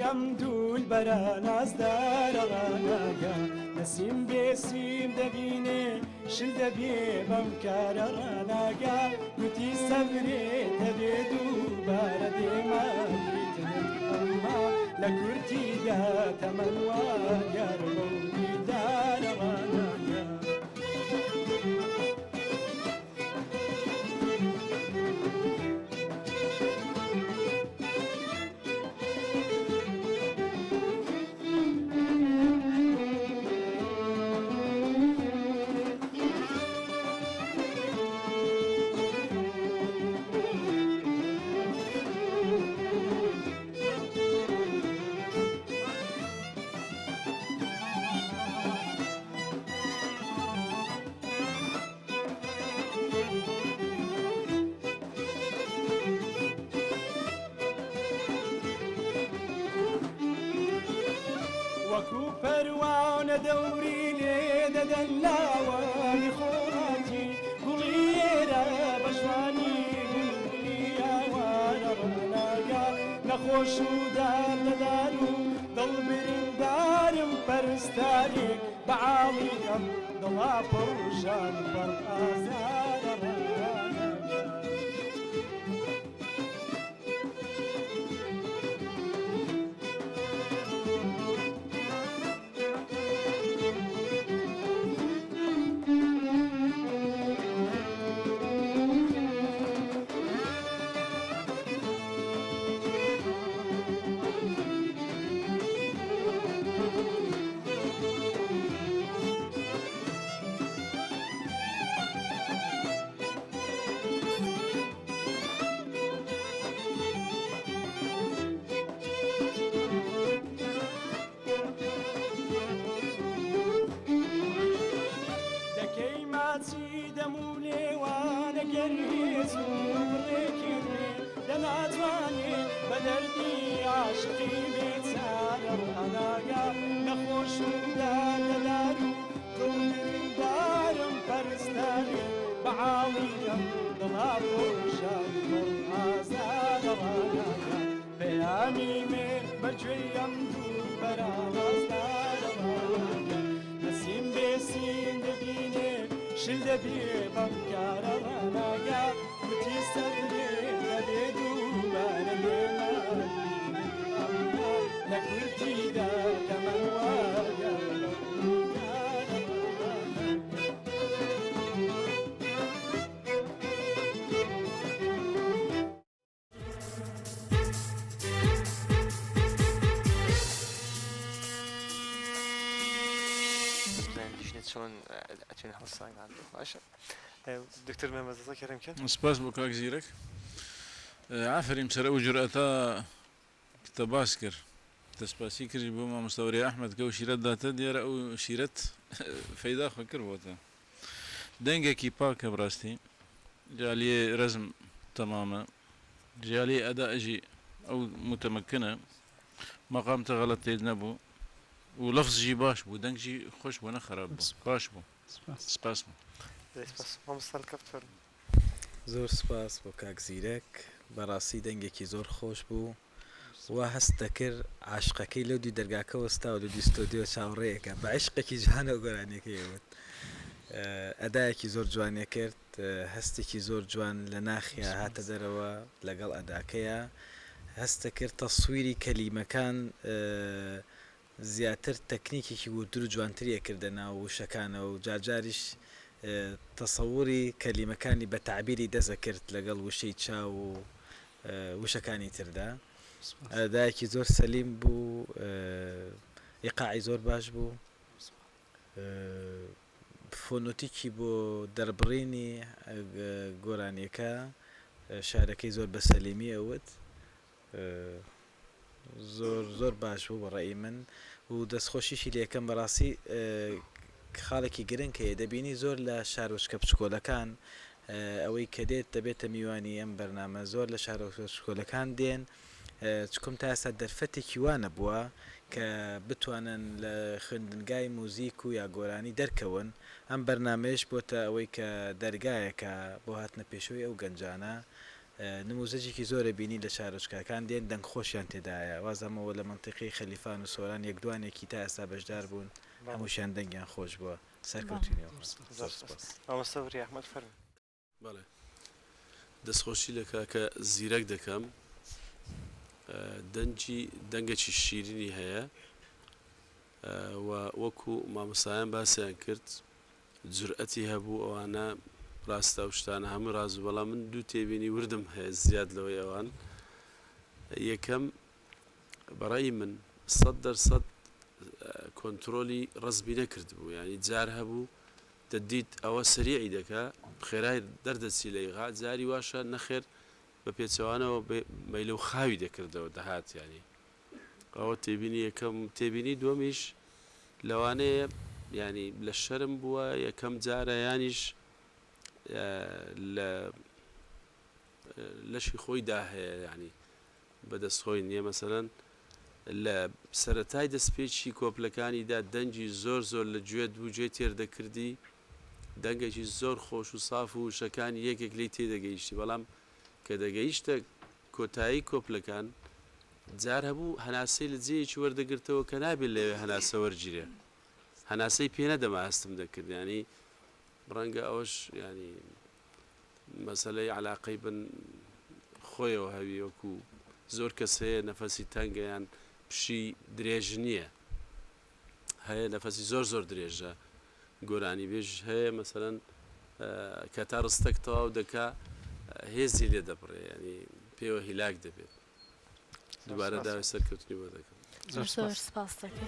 ئەم دوولبەرە نازدارە ڕاناگا نەسیم بێسیم دەبینێ شل دەبێ بەم کارە ڕاناگا گوتی سەبرێ دەبێ دووبارە دێمە دیتنت ئەمما لە کورتیدا تەمەن وا دیارە بەو دیدارە ڕاناگا. وەکو پەروانە دەوری لێ دەدەن لاوانی خۆڵاتی گوڵی ئێرە بە جوانی بولبولی ئاوارە ڕاناگا نەخۆش و داردەدار و دڵ بریندارم پەرستارێک بە عاڵی ئەم دڵا پڕ ژان پڕ ئازارە ڕاناگا. دەکەی ماچی دەم و لێوانە گەر هێز و بڕێکت بێ دەناتوانێ بە دەردی عاشقی بێچارە ڕاناگا نەخۆش و داردەدار و دڵ بریندارم پەرستارێ بە عاڵی ئەم دڵا پۆشان پڕ ئازارە ڕاناگا پەیامی مێ بە گوێی ئەم دوو بەرا نازدارە ڕاناگا نەسیم بێسیم دەبینێ شل دەبێ بەم کارە ڕاناگا گوتی سەبرێ دەبێ دووبارە لێمان ئەمما لە کورتیدا تەمەن وا دیارە بەم دیدارە ڕاناگا. بزانین لیژنە چۆن ئەتوێن هەڵسەنگاندووە باشە دکتۆر مەمەد ڕەزا کەرەم کەن. سپاس بۆ کاک زیرەک. ئافەریم سەر ئەو جورئەتە کە باس کرد. تە سپاسی کردی بۆ مامۆستا وریا ئەحمەد کە ئەو شیرەت داتە دیارە ئەو شیرەت فەیدا خۆ کرد بۆتە. دەنگێکی پاکە بڕاستی. جالیێ رەزم تەمامە. جالیێ ئەدا ئەژی ئەو متمکنە. مەقام تە غەڵەت تێد نەبوو و لەفز ژی باش بوو دەنگ ژی خۆش بوو نە خەراب بوو باش بوو سپاس بوو. سپاس مامۆستا هەڵکەفت فەرموو. زۆر سوپاس بۆ کاک زیرەک بەڕاستی دەنگێکی زۆر خۆش بوو وا هەست دەکرد عاشقەکەی لەو دوو دەرگاکە وەستاوە لە دوو ستۆدیۆ چاوەڕێیەکە بە عیشقێکی جوانەوە گۆرانیەکەی ئەوت ئەدایەکی زۆر جوانێ کرد هەستێکی زۆر جوان لە ناخیا هاتە دەرەوە لەگەڵ ئەداکەیا هەستە کرد تەسویری کەلیمەکان زیاتر تەکنیکێکی وردتر و جوانتری ئەکردە ناو وشەکانەوە و جارجاریش تەسەوری کەلیمەکانی بە تەعبیری دەست ئەکرد لەگەڵ وشەی چاو و وشەکانی تردا. ئەدایەکی زۆر سەلیم بوو، ئیقاعی زۆر باش بوو، فۆنۆتیکی بۆ دەربڕینی گۆرانیەکە شعرەکەی زۆر بە سەلیمی ئەوت. زۆر زۆر باش بوو بە ڕەئی من و دەستخۆشیشی لێکەم بەڕاستی خاڵێکی گرنگ هەیە دەبینی زۆر لە شارۆچکە بچکۆلەکان ئەوەی کە دێت دەبێتە میوانی ئەم بەرنامە زۆر لە شارۆچکە بچکۆلەکان دێن چکم تا ئێستا دەرفەتێکی وا نەبووە کە بتوانن لە خوێندنگای موزیک و یا گۆرانی دەرکەون ئەم بەرنامەیەش بۆتە ئەوەی کە دەرگایەکە بۆ هاتنە پێشەوەی ئەو گەنجانە. نموزەجێکی زۆرە بینی لە شارۆچکەکان دێن دەنگ خۆشیان تێدایە وازامەوە لە مەنتیقەی خەلیفان و سۆران یەک دوانێکی تا ئێستا بەشدار بوون هەمووشیان دەنگیان خۆش بووە سەرکەوتووی نێوان زۆر سپاس مامۆستا وریا ئەحمەد فەرموو. بەڵێ دەستخۆشی لە کاکە زیرەک دەکەم دەنگی دەنگەکی شیرینی هەیە و وەکو مامۆستایان باسیان کرد جورئەتی هەبوو ئەوانە ڕاستە ئەو شتانە هەمووی ڕاست بوو بەڵام من دوو تێبینی وردم هەیە زیاد لەوەی ئەوان یەکەم بەڕای من 100% کۆنترۆلی ڕەزمی نەکردبوو یعنی جار هەبوو دەتدیت ئەوە سەریعی دەکا خێرای دەردەچی لە ئیغا جاری واشە نەخێر بە پێچەوانەوە مەیلەو خاوی دەکردەوە دەهات یانی ئەوە تێبینی یەکەم تێبینی دووەمیش لەوانەیە یانی لە شەرم بووە یەکەم جارە یانیش لە لەشی خۆیدا هەیە یانی بەدەست خۆی نییە مەسەلەن لە سەرەتای دەستپێکی کۆپلەکانیدا دەنگی زۆر زۆر لە گوێت بوو گوێی تێر دەکردی دەنگێکی زۆر خۆش و ساف و وشەکانی یەکێک لێی تێدەگەیشتی بەڵام کە دەگەیشتە کۆتایی کۆپلەکان جار هەبوو هەناسەی لە جێیەکی وەردەگرتەوە کە نابێت لەوێ هەناسە وەرگیرێ هەناسەی پێ نەدەما هەستم دەکرد یانی ڕەنگە ئەوەش یانی مەسەلەی عەلاقەی بن خۆیەوە هەوی وەکو زۆر کەس هەیە نەفەسی تەنگە یان پشی درێژ نییە هەیە نەفەسی زۆر زۆر درێژە گۆرانی بێژ هەیە مەسەلەن کە تا ڕستەک تەواو دەکا هێزی لێ دەبڕێ ینی پێوە هیلاک دەبێت دووبارە داوای سەرکەوتنی بۆ دەکەم زۆر سپاس دەکەین.